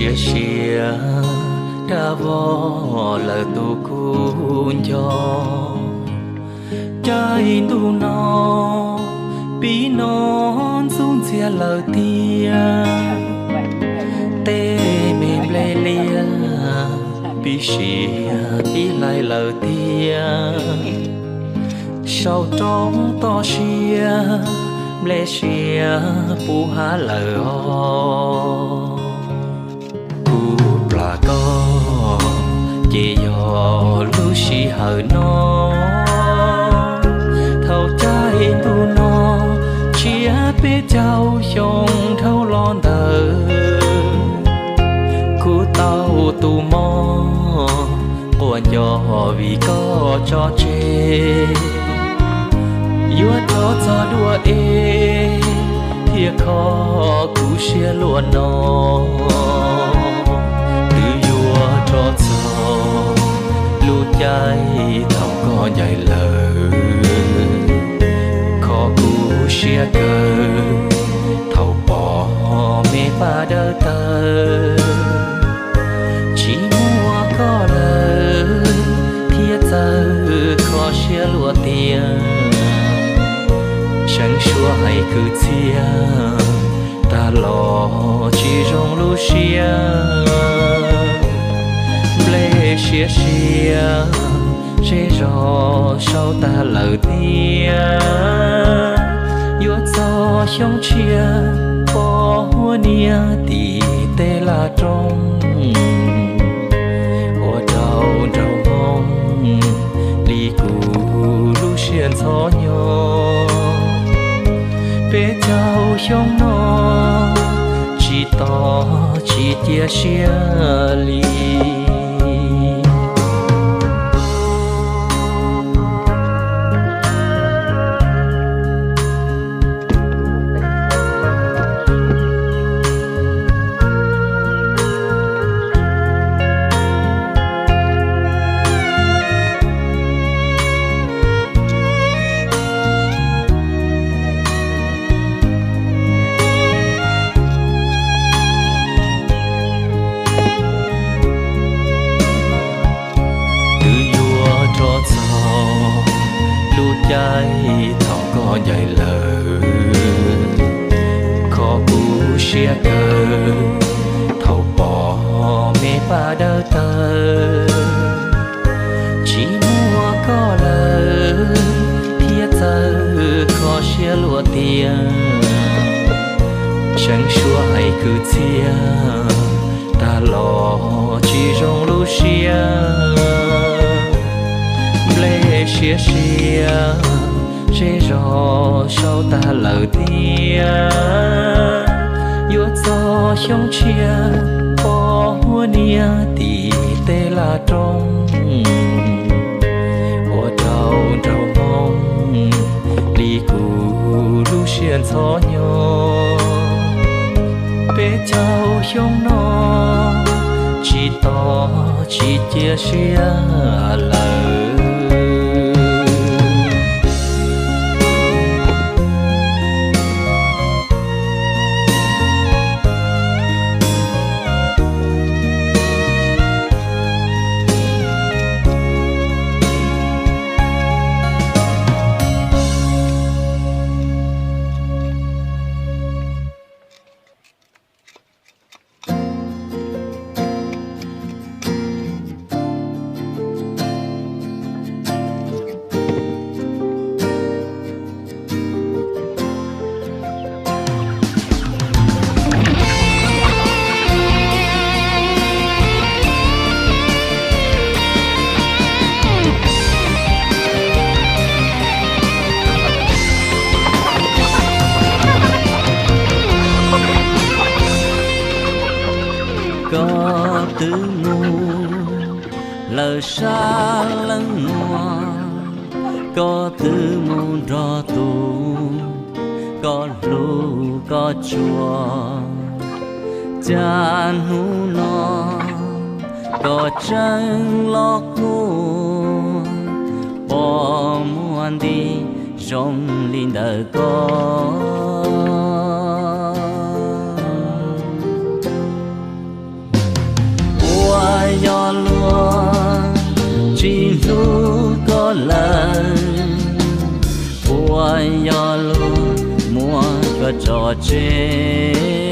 Siab dab vog lawm tus kuv nco, caij ntuj no pib no ntxub ntxiag lawm tiag. Tej me nplej liab pib siav pib hlais lawm tiag. Saum roob toj siab nplej siav puv hav lawm os. Kuv plam koj ces yog lub sij hawm no, thaum caij ntuj no tsiab peb caug xyoo dhau los ntawd. Kuv tau tus mob quaj nco vim koj tso tseg, yuav rov txog dua es thiaj kho kuv siab luaj no. Twb yuav rov txog lub caij thaum koj ncaim lawm, kho kuv siab kawg thaum pom me paj dawb tawg. Tsis muaj koj lawm thiab txawm kho siab luaj tiag. Seev suab hais kwv txhiaj tag los tsis zoo lub siab. Nplej siav siav zej zog sau tag lawm tiag. Yuav txog xyoo tshiab pom huab niam tim tej laj roob, ua rau nraug hmoo li kuv lub siab ntxhov nyo. Peb caug xyoo no tsis tos tsis cia siab li. Twb yuav rov txog lub caij thaum koj ncaim lawm, kho kuv siab kawg thaum pom me paj dawb tawg. Tsis muaj koj lawm thiab txawm kho siab luaj tiag. Seev suab hais kwv txhiaj tag los tsis zoo lub siab. Nplej siav siav zej zog sau tag lawm tiag. Yuav txog xyoo tshiab pom huab niam tim tej laj roob, ua rau nraug hmoo li kuv lub siab ntxhov nyo. Peb caug xyoo no tsis tos tsis cia siab lawm. Koj twb mus lawm sab leej muag, koj twb mus nrog tus koj hlub koj tsuas. Cas hnub no koj tseem los qhuas, pom muaj nti zoo li ntawm koj. Ua yog lus muab tso tseg.